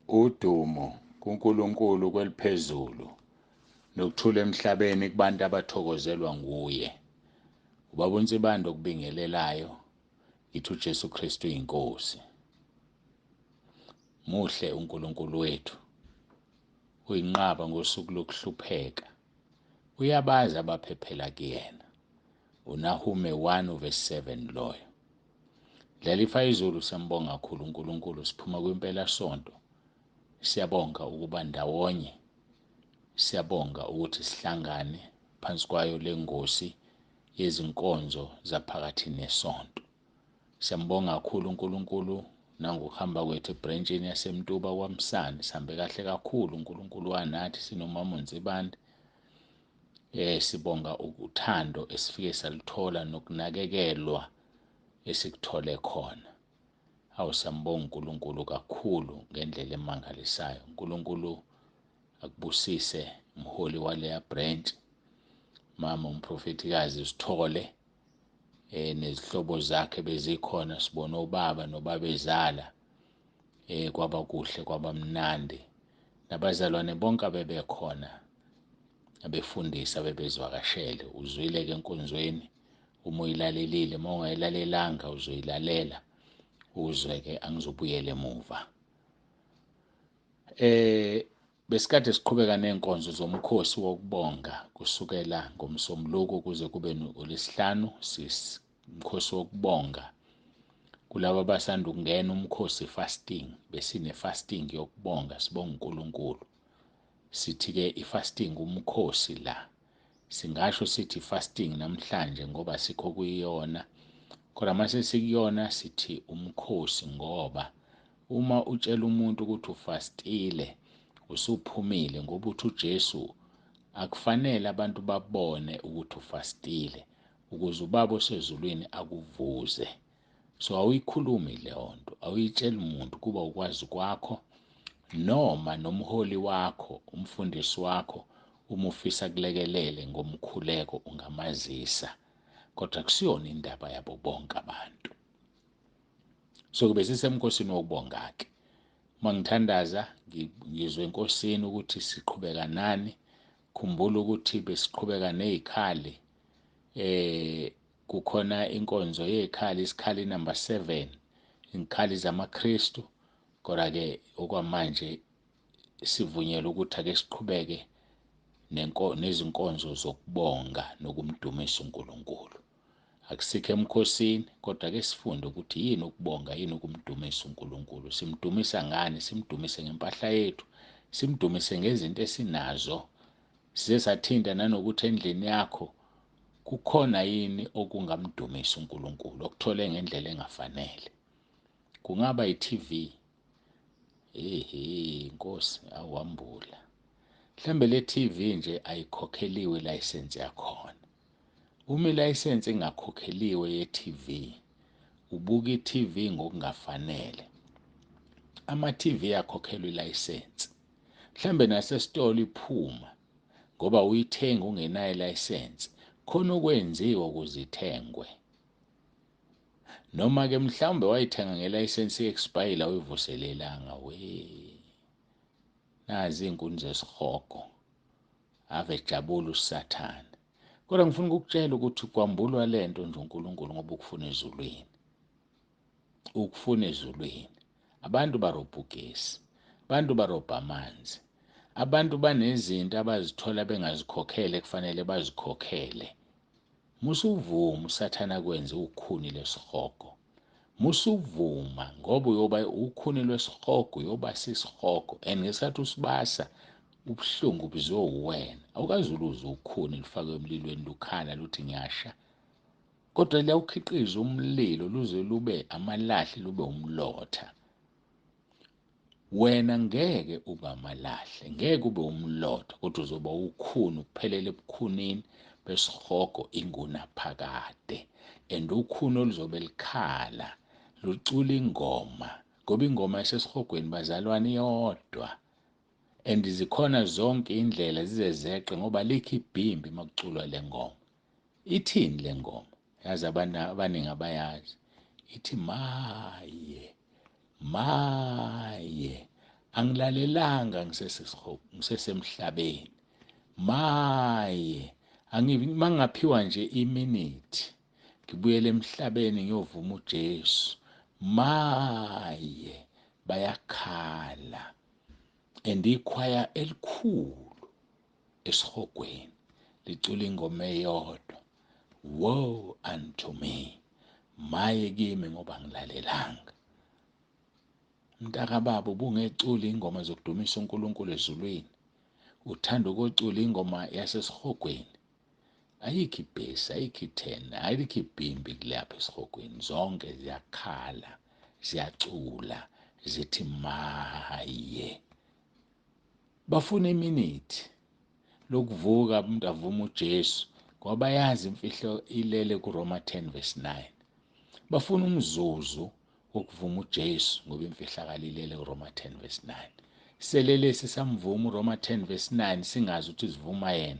Udumo kuNkulunkulu kweliphezulu nokuthula emhlabeni kubantu abathokozelwa nguye. Ubaba uNsibande okubingelelayo, ngithi uJesu Kristu uyinkosi. Muhle uNkulunkulu wethu, uyinqaba ngosuku lokuhlupheka, uyabazi abaphephela kuyena. UNahume 1 verse 7 loyo. Dlalifa izulu, siyambonga kakhulu uNkulunkulu, siphuma kwimpelasonto. Siyabonga ukuba ndawonye, siyabonga ukuthi sihlangane phansi kwayo lengosi yezinkonzo zaphakathi nesonto. Siyambonga kakhulu uNkulunkulu nangokuhamba kwethu ebrentshini yaseMtuba kwaMsane, sihambe kahle kakhulu, uNkulunkulu wanathi sinomama uNsibande. Sibonga uthando esifike saluthola nokunakekelwa esikuthole khona. Awu, siyambonga uNkulunkulu kakhulu ngendlela emangalisayo. uNkulunkulu akubusise mholi waleya branch, mama umprofethikazi Sithole, nezihlobo zakhe bezikhona, sibona ubaba nobabezala, kwaba kuhle kwaba mnandi, nabazalwane bonke abebekhona, abefundisi abebezivakashele. Uzwile ke enkonzweni, uma uyilalelile, uma ungayilalelanga uzoyilalela uzwe ke, angizobuyela emuva. Besikade siqhubeka nenkonzo zomkhosi wokubonga kusukela ngomsombuluko kuze kube ngolwesihlanu, umkhosi wokubonga kulabo abasanda ukungena umkhosi fasting. Besine fasting yokubonga, sibonga uNkulunkulu. Sithi ke ifasting umkhosi la, singasho sithi fasting namhlanje ngoba sikho kuyiyona, kodwa mase sikuyona sithi umkhosi, ngoba uma utshela umuntu ukuthi ufastile usuphumile, ngoba uthi uJesu akufanele abantu babone ukuthi ufastile ukuze ubaba osezulwini akuvuze. So awuyikhulumi leyo nto, awuyitsheli umuntu, kuba ukwazi kwakho noma nomholi wakho, umfundisi wakho, uma ufisa kulekelele ngomkhuleko ungamazisa, kodwa kusiyona indaba yabo bonke abantu. So kube sisemkhosini wokubonga-ke. Uma ngithandaza ngizwe enkosini ukuthi siqhubeka nani. Khumbula ukuthi besiqhubeka nezikhali, kukhona inkonzo yezikhali, isikhali number 7, izikhali zamaKristu. Kodwa ke okwamanje sivunyelwe ukuthi ake siqhubeke nezinkonzo zokubonga nokumdumisa uNkulunkulu. Akusikho emkhosini, kodwa ke sifunde ukuthi yini ukubonga, yini ukumdumisa uNkulunkulu. Simdumisa ngani? Simdumise ngempahla yethu, simdumise ngezinto esinazo. Size sathinta nanokuthi endlini yakho kukhona yini okungamdumisa uNkulunkulu, okuthole ngendlela engafanele. Kungaba i-TV. Ehe, Nkosi, awambula. Mhlambe le TV nje ayikhokheliwe license yakhona. Uma ilayisensi ingakhokheliwe ye-TV, ubuka i-TV ngokungafanele. Ama-TV akhokhelwa ilayisensi. Mhlambe nasesitolo iphuma ngoba uyithenga ungenayo ilayisensi. Khona okwenziwa ukuze ithengwe. Noma ke mhlawumbe wayithenga ngelayisensi i-expire awuyivuselelanga. We, nazi iy'nkuni zesihogo. Ave jabula uSathane. Kodwa ngifuna ukukutshela ukuthi kwambulwa lento nje uNkulunkulu ngoba ukufuna ezulwini. Ukufuna ezulwini. Abantu barobha ugesi, abantu barobha amanzi, abantu banezinto abazithola bengazikhokhele kufanele bazikhokhele. Musuvuma uSathane akwenze ukhuni lesihogo. Musuvuma ngoba uyoba ukhuni lwesihogo, uyoba sisihogo, and ngesikhathi usibasa ubuhlungu buziwe uwena. Awukazuluza ukhuni lufakwe emlilweni lukhala luthi ngiyasha, kodwa liyawukhiqiza umlilo luze lube amalahle, lube umlotha. Wena ngeke ube amalahle, ngeke ube umlotha, kodwa uzoba ukhuni, uphelele ebukhunini besihogo ingunaphakade. And ukhuni oluzobe likhala lucula ingoma, ngoba ingoma yasesihogweni bazalwane iyodwa. And zikhona zonke indlela zize zeqe, ngoba likho ibhimbi makuculwa le ngoma. Ithini le ngoma? Yazi abantu abaningi abayazi. Ithi maye, maye Angilalelanga ngisesemhlabeni. Maye, mangaphiwa nje iminithi ngibuyele emhlabeni ngiyovuma uJesu. Maye, bayakhala. And ikhwaya elikhulu esihogweni licula ingoma eyodwa, woe unto me, maye kimi ngoba ngilalelanga. Mntakababa, ubungecula ingoma zokudumisa uNkulunkulu ezulwini, uthanda ukocula ingoma yasesihogweni. Ayikho ibhesi, ayikho ithena, ayikho ibhimbi kulapha esihogweni, zonke ziyakhala, ziyacula, zithi maye. Bafuna iminithi lokuvuka umuntu avume uJesu, ngoba bayazi imfihlo ilele kuRoma 10 verse 9. Bafuna umzuzu wokuvuma uJesu, ngoba imfihlakalo ilele kuRoma 10 verse 9. Selelesi samvuma uRoma 10 verse 9 singazi ukuthi sivuma yena.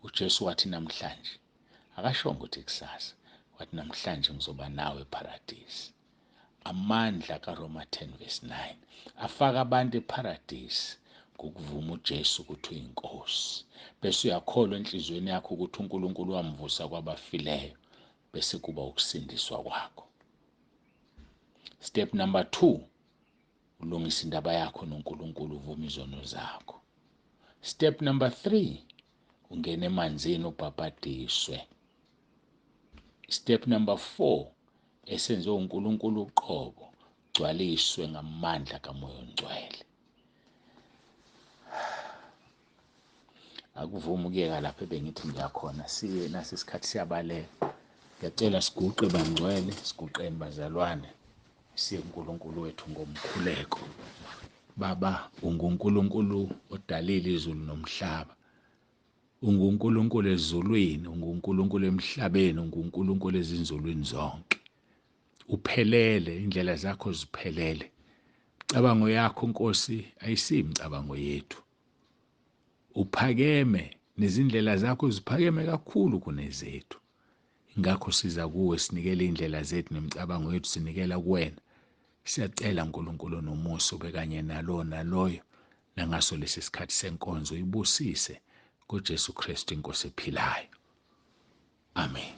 uJesu wathi namhlanje, akashongo ukuthi kusasa, wathi namhlanje ngizoba nawe eParadise. Amandla kaRoma 10 verse 9 afaka abantu eParadise ngokuvuma uJesu ukuthi uyinkosi, bese uyakholwa enhliziyweni yakho ukuthi uNkulunkulu wamvusa kwabafileyo, bese kuba ukusindiswa kwakho. Step number 2, ulungisa indaba yakho noNkulunkulu, uvuma izono zakho. Step number 3, ungena emanzini ubhabhadiswe. Step number 4, esenziwe uNkulunkulu uqobo, gcwaliswe ngamandla kaMoya oNgcwele. Akuvumi ukuyeka lapho ebengithi ngiyakhona, siye nasi isikhathi siyabaleka. Ngiyacela siguqe bangcwele, siguqeni bazalwane, siye kuNkulunkulu wethu ngomkhuleko. Baba, unguNkulunkulu odalile izulu nomhlaba, unguNkulunkulu ezulwini, unguNkulunkulu emhlabeni, unguNkulunkulu ezinzulwini zonke. Uphelele, indlela zakho ziphelele. Imicabango yakho Nkosi ayisiyo imicabango yethu. Uphakeme, nezindlela zakho ziphakeme kakhulu kunezethu. Ingakho siza kuwe sinikele indlela zethu nemicabango yethu sinikela kuwena. Siyacela uNkulunkulu nomusa ube kanye nalo naloyo nangaso lesi sikhathi senkonzo, ibusise ngoJesu Kristu inkosi ephilayo. Amen.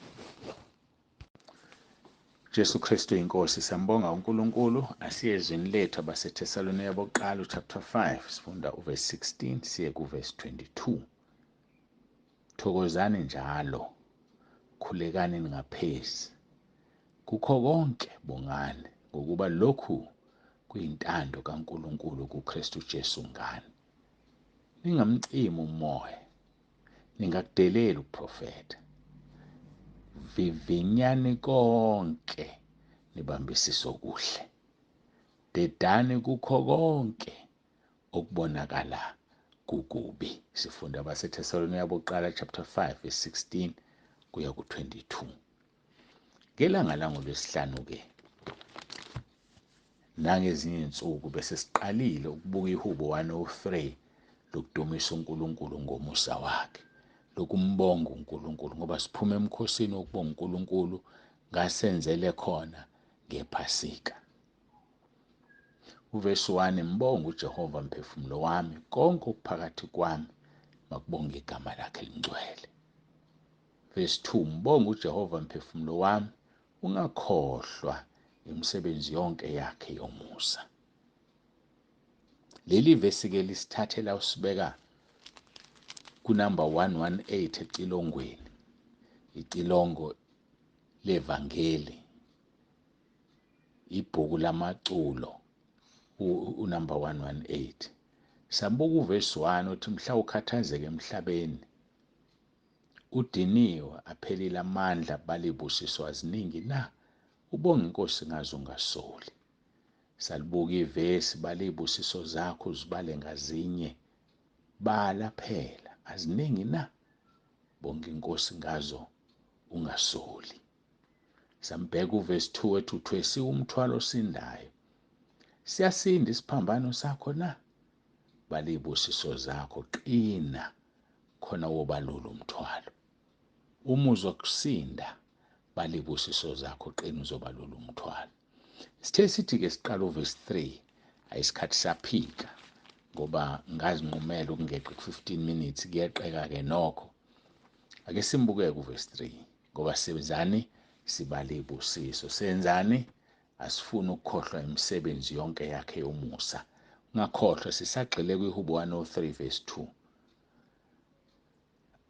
Jesu Kristu inkosi, siyambonga uNkulunkulu. Asiye ezwini lethu abaseThesalonika bokuqala chapter 5, sifunda uverse 16 siye kuverse 22. Thokozani njalo, khulekani ningaphezi, kukho konke bongani, ngokuba lokhu kuyintando kaNkulunkulu kuKristu Jesu ngani. Ningamcimi umoya, ningakudeleli ukuprofetha. Vivinyani konke, nibambisise okuhle. Dedani kukho konke okubonakala kukubi. Sifunda abaseThesalonika bokuqala chapter 5 verse 16 kuya ku-22. Ngelanga langolwesihlanu ke nangezinye izinsuku bese siqalile ukubuka ihubo 103 lokudumisa uNkulunkulu ngomusa wakhe, lokumbonga uNkulunkulu, ngoba siphuma emkhosini wokubonga uNkulunkulu ngasenzele khona ngePhasika. Uvesi 1, mbonga uJehova mphefumulo wami, konke okuphakathi kwami makubonge igama lakhe elingcwele. Verse 2, mbonga uJehova mphefumulo wami, ungakhohlwa imisebenzi yonke yakhe yomusa. Leli vesi ke lisithathela usibeka kunumber 118 ecilongweni, icilongo levangeli, ibhuku lamaculo unumber 118. Sambuka uvesi 1 uthi mhla ukhathazeke emhlabeni, udiniwe aphelile amandla, balibusiso aziningi na, ubonga inkosi ngazo ungasoli. Salibuka ivesi, balibusiso zakho uzibale ngazinye, bala phela aziningi na, bonga inkosi ngazo ungasoli. Sambheka uvesi 2 ethi uthwesiwe umthwalo osindayo, siyasinda isiphambano sakho na, balibusiso zakho, qina khona wobalula umthwalo. Uma uzokusinda, balibusiso zakho, qina uzobalula umthwalo. Sithe sithi ke siqala uverse 3, ayisikhathi saphika, Ngoba ngazinqumela ukungeqi ku-15 minutes, kuyeqeka-ke nokho. Ake simbuke kuvesi 3, ngoba senzani? Sibale ibusiso. Senzani? Asifuni ukukhohlwa imisebenzi yonke yakhe yomusa. Ungakhohlwa, sisagxile kwiHubo 103 verse 2.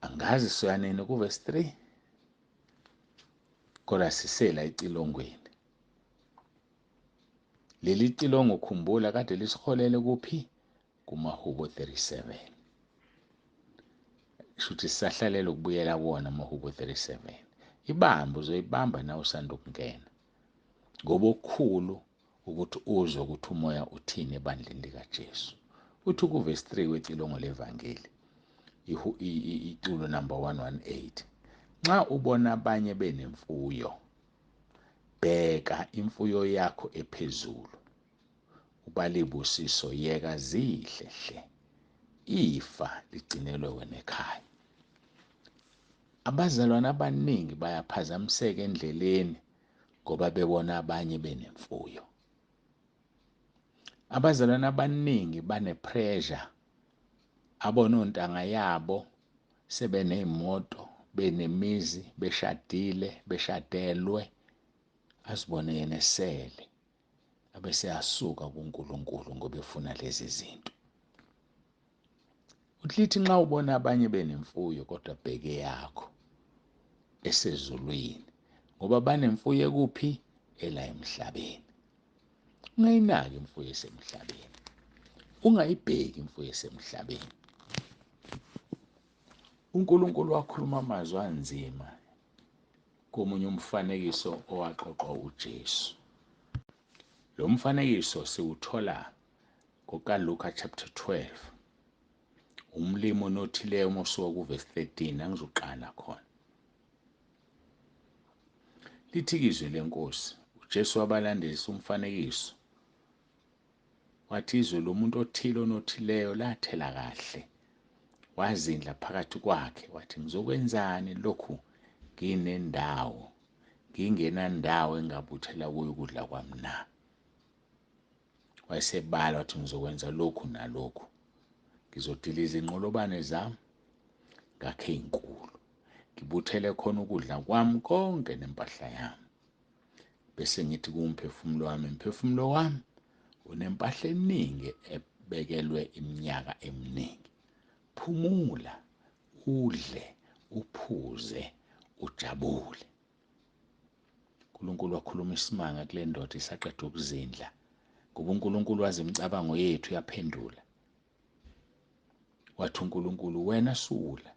Angazi soyanini kuvesi 3, kodwa sisela ecilongweni. Leli cilongo, khumbula, kade lisiholele kuphi? KumaHubo 37. Shuthi sisahlalela ukubuyela kuwona amaHubo 37. Ibambe, uzoyibamba na usanda ukungena, ngoba okukhulu ukuthi uzwe ukuthi umoya uthini ebandleni likaJesu. Uthi kuvesi 3 wecilongo levangeli, iculo number 118, nxa ubona abanye benemfuyo, bheka imfuyo yakho ephezulu, ubalibusiso, yeka zihle hle, ifa ligcinelwe wena ekhaya. Abazalwane abaningi bayaphazamiseka endleleni ngoba bebona abanye benemfuyo. Abazalwane abaningi banepressure, abona ontanga yabo sebeney'moto, benemizi, beshadile, beshadelwe, azibone yena esele, abese asuka kuNkulunkulu ngoba efuna lezi zinto. Uthi nxa ubona abanye benemfuyo, kodwa bheke yakho esezulwini, ngoba banemfuyo ekuphi? Ela emhlabeni. Ungayinaki imfuyo esemhlabeni, ungayibheki imfuyo esemhlabeni. uNkulunkulu wakhuluma amazwi anzima komunye umfanekiso owaxoxwa uJesu. Lo mfanekiso siwuthola kokaLuka chapter 12. Umlimi onothileyo uma usuka kuvesi 13, angizoqala khona. Lithi izwi lenkosi, uJesu wabalandisa umfanekiso. Wathi izwe lomuntu othile onothileyo lathela kahle, wazindla phakathi kwakhe, wathi ngizokwenzani lokhu nginendawo, ngingenandawo engabuthela kuyo ukudla kwami na? Wayesebala wathi ngizokwenza lokhu nalokhu, ngizodiliza inqolobane zami ngakhe inkulu, ngibuthele khona ukudla kwami konke nempahla yami, bese ngithi kumphefumulo wami, mphefumulo wami unempahla eningi ebekelwe iminyaka eminingi, phumula, udle, uphuze, ujabule. uNkulunkulu wakhuluma isimanga kule ndoda isaqeda ukuzindla, ngoba uNkulunkulu wazi imicabango yethu, uyaphendula. Wathi uNkulunkulu, wena siwula,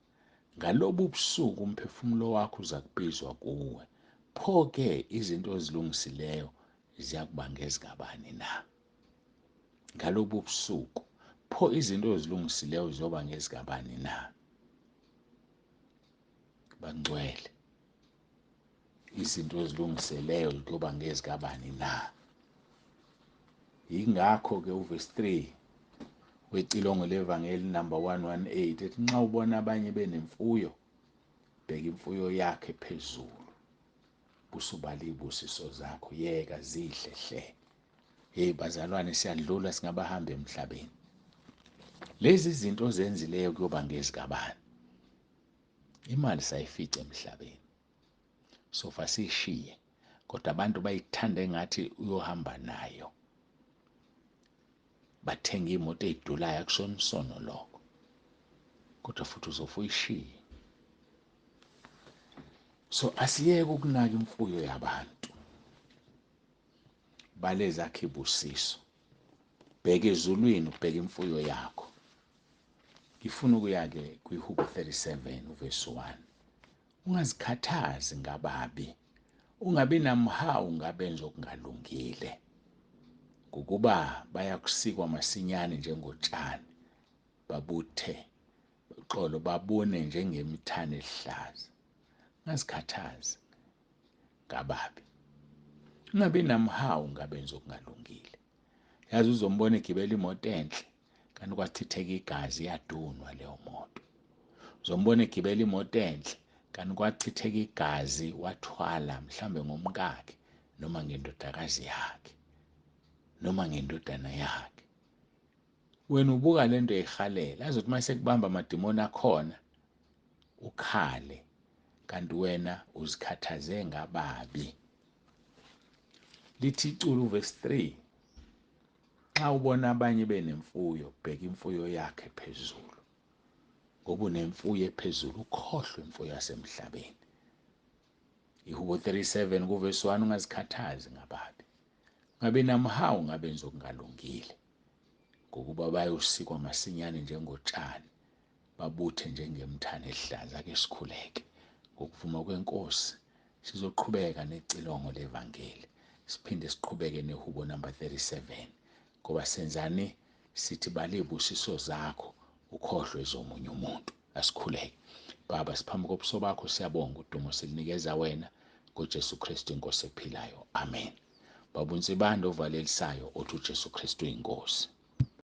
ngalobu busuku umphefumulo wakho uzakubizwa kuwe, pho-ke izinto ozilungisileyo ziyakuba ngezikabani na? Ngalobu busuku, pho izinto ozilungisileyo ziyoba ngezikabani na? Bangcwele, izinto ozilungiseleyo kuyoba ngezikabani na? Yingakho-ke uvesi 3 wecilongo levangeli number 118 ethi nxa ubona abanye benemfuyo, bheka imfuyo yakhe phezulu, busubala izibusiso zakho, yeka zihle hle. Hey bazalwane, siyadlula, singabahamba emhlabeni. Lezi zinto ozenzileyo kuyoba ngezikabani? Imali sayifica emhlabeni, sofa sishiye, kodwa abantu bayithanda engathi uyohamba nayo. Bathenga imoto ey'dulayo, akusona isono lokho, kodwa futhi uzofa uyishiye. So asiyeke ukunaka imfuyo yabantu, bale zakhe ibusiso, bheka ezulwini, ubheka imfuyo yakho. Ngifuna ukuya-ke kwiHubo 37 uvesi 1. Ungazikhathazi ngababi, ungabi namhawu ngabenza okungalungile, ngokuba bayakusikwa masinyane njengotshani, babuthe uxolo, babune njengemithane ehlaza. Ungazikhathazi ngababi, ungabi namhawu ngabenza okungalungile. Yazi uzombona egibela imoto enhle, kanti kwachitheka igazi, iyadunwa leyo moto. Uzombona egibela imoto enhle, kanti kwachitheka igazi, wathwala mhlambe ngomkakhe noma ngendodakazi yakhe noma ngendodana yakhe. Wena ubuka lento eyihalela, azothi mase kubamba amadimoni akhona ukhale, kanti wena uzikhathaze ngababi. Lithi iculo verse 3, nxa ubona abanye benemfuyo, bheka imfuyo yakhe phezulu, ngoba unemfuyo ephezulu, ukhohlwe imfuyo yasemhlabeni. Ihubo 37 kuvesi 1, ungazikhathazi ngababi, ungabi namhawu ngabenzi okungalungile, ngokuba bayosikwa masinyane njengotshani, babuthe njengemthane ehlaza. Ake sikhuleke. Ngokuvuma kweNkosi sizoqhubeka necilongo levangeli, siphinde siqhubeke nehubo number 37, ngoba senzani? Sithi bale izibusiso zakho, ukhohlwe zomunye umuntu. Asikhuleke. Baba, siphambi kobuso bakho, siyabonga, udumo silinikeza wena ngoJesu Kristu inkosi ephilayo. Amen. Baba uNsibande ovalelisayo othi uJesu Kristu inkosi.